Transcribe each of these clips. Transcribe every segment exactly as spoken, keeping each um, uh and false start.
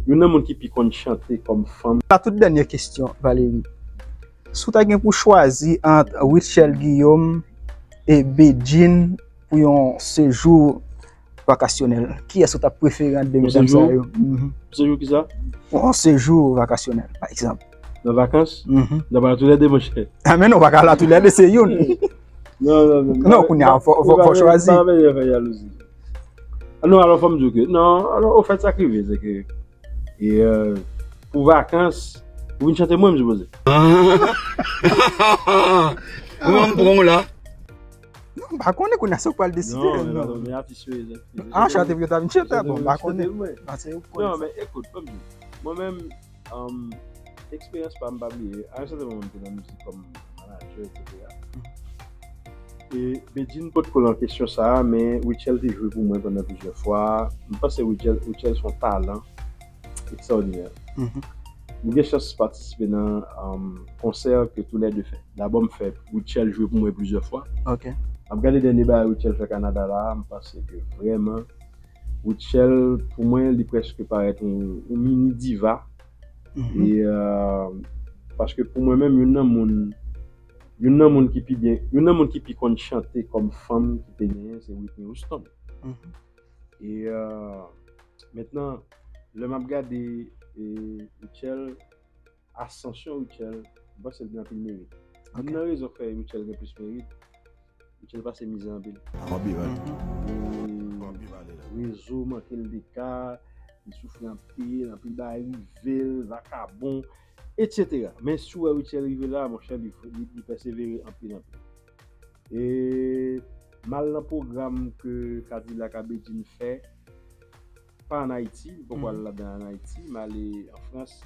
Youn nan moun ki pi konn chante kòm fanm. La tout dènyè kesyon, Valery. Si w ta gen pou chwazi ant Rutshelle Guillaume e Bedjine pou yon sejou vakasyonèl, kiyès ou t ap prefere ant de medam sa yo? Yon sejou? Mhm. Sejou kisa? Yon sejou vakasyonèl, pa egzanp. Nan vakans? Mhm. Nan Baratou Lède, monchè. A, men non, ou pa ka la tou lè de, se youn. Non, non, non. Non, kounye a, fò, fò, fò chwazi. Pa bezwen fè jalouzi. Ah, non, alò, fò m di w ke, non, alò, ofèt, sa k rive, se ke, e, euh, pou vakans, ou vin chante mwen, m sipoze. Kouman m pran w la? Non, m pa konnen, kounye a, se ou k pral deside. Non, men non, men atis yo, e, ah, chante pou yo ta vin chante, bon, m pa konnen. Ah, se ou k konnen sa. Non, men ekout, fò m di w, mwen menm, um, eksperyans pa m, pa bliye, a yon sèten moman, m te nan mizik kòm manager, et cetera. E Bedjine potko lan kesyon sa a, men Rutshelle te jwe pou mwen pandan plizyè fwa. M panse Rutshelle, Rutshelle se yon talan ekstraòdinè. Mhm. M gen chans patisipe nan, um, konsè ke toulède fè. Dabò, m fè Rutshelle jwe pou mwen plizyè fwa. Ok. M ap gade dènye bagay Rutshelle fè Kanada la a, m panse ke vrèman, Rutshelle, pou mwen, li prèske parèt yon, yon mini diva. Mhm. E, euh, paske pou mwen menm, youn nan moun, youn nan moun ki pi byen, youn nan moun ki pi konn chante kòm fanm ki te genyen, se Whitney Houston. Mhm. E, euh, mentnan, lè m ap gade, e, Rutshelle, asansyon Rutshelle, m panse l gen anpil merit. Ok. Youn nan rezon k fè Rutshelle gen plis merit, Rutshelle pase mizè anpil. Anpil, wi. Mhm. Anpil pale la. Rezo manke l de ka, li soufri anpil, anpil bagay rive l, vakabon, et cetera. Men si w wè Rutshelle rive la, monchè, li, li, li pèsevere anpil, anpil. E m al nan pwogram ke K-Dilak ak Bedjine fè, pa ann Ayiti, m poko al ladan ann Ayiti, m ale an Frans,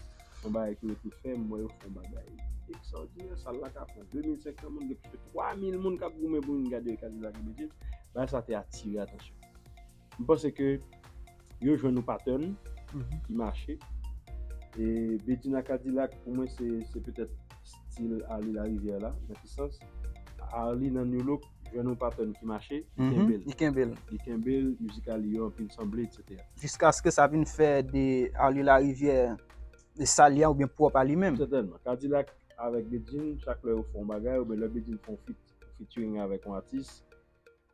yon bagay ke yo te fè, m wè yo fè yon bagay ekstraòdinè, sal la ka pran de mil senk san moun, gen plis ke twa mil moun k ap goumen pou vin gade K-Dilak ak Bedjine, bagay sa te atire atansyon. M panse ke yo jwenn yon pattern ki mache. E Bedjine ak K-Dilak, pou mwen, se, se petèt stil Arly Larivière la, nan ki sans? Arly nan New Look, jwenn yon pattern ki mache, li kenbe l. Li kenbe l. Li kenbe l, mizik a li yo anpil sanble, et cetera. Jiskaske sa vin fè de Arly Larivière de sa li a oubyen pwòp a li menm. Sètènman. K-Dilak avèk Bedjine, chak lè yo fè yon bagay, oubyen lè Bedjine fè yon feat, featuring avèk yon atis,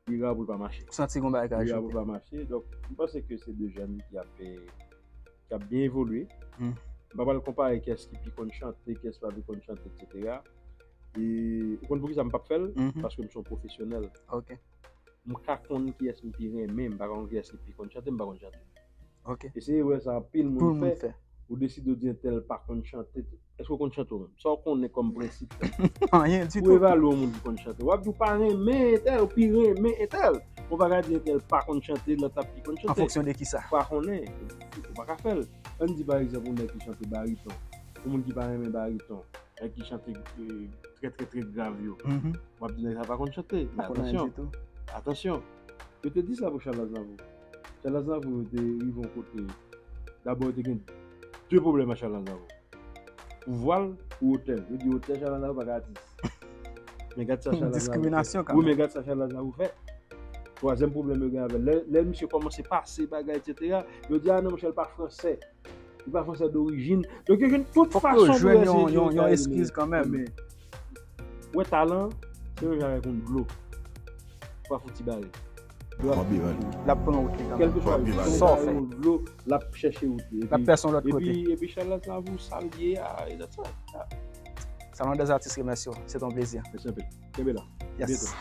li ra pou l pa mache. Ou santi gon bagay ka choke. Li ra pou l pa mache. Donk, m panse ke se de jèn ki ap, eh, ki ap byen evolye. M pa pral konpare kiyès ki pi konn chante, kiyès pa pi konn chante, et cetera. E ou konn poukisa m p ap fè l? Paske m se yon pwofesyonèl. Ok. M ka konn kiyès m pi renmen, m pa ka konn kiyès ki pi konn chante, m pa konn chante. Ok. E se erè sa anpil moun fè. Ou deside w di entèl pa konn chante. Èske w konn chante w menm? Sa w konnen kòm prensip? Anyen ditou. Pou evalye yon moun ki konn chante, w ap di w pa renmen entèl, ou pi renmen entèl. Ou pa ka di entèl pa konn chante, lòt la pi konn chante. An fonksyon de kisa? Ou pa konnen. Ou pa ka fè l. Ann di pa egzanp yon nèg ki chante bariton, yon moun ki pa renmen bariton, nèg ki chante, eh, trè, trè, trè grav yo. W ap di nèg sa pa konn chante. Men atansyon. Atansyon. Yo te di sa pou Charles Aznavour. Charles Aznavour te rive yon kote. Dabò, yo te gen de pwoblèm ak Charles Aznavour. Pouvwa l ou wotè l. Yo di wotè Charles Aznavour pa ka atis. Men gad sa Charles Aznavour fè. Diskriminasyon kanmenm. Wi, men gad sa Charles Aznavour fè. Twazyèm pwoblèm yo gen avè l. Lè, lè misye kòmanse pase bagay, et cetera, yo di, "A non, monchè, l pa fransè. Li pa fransè dorijin." Donk, yo jwenn tout fason pou yo eseye di yon eskiz kanmenm. Men, wè, talan, se menm jan avèk yon dlo. Ou pa fouti bare. L ap pran wout li kanmenm. Kèlkeswa sa w fè, yon dlo, l ap chèche wout li. L ap pèse yon lòt kote. Epi, epi Charles Aznavour, sa l ye a, e dat sa. Salon des Artistes remèsye w. Se te yon plezi. Mèsi anpil. Kenbe la. Yes. Byento.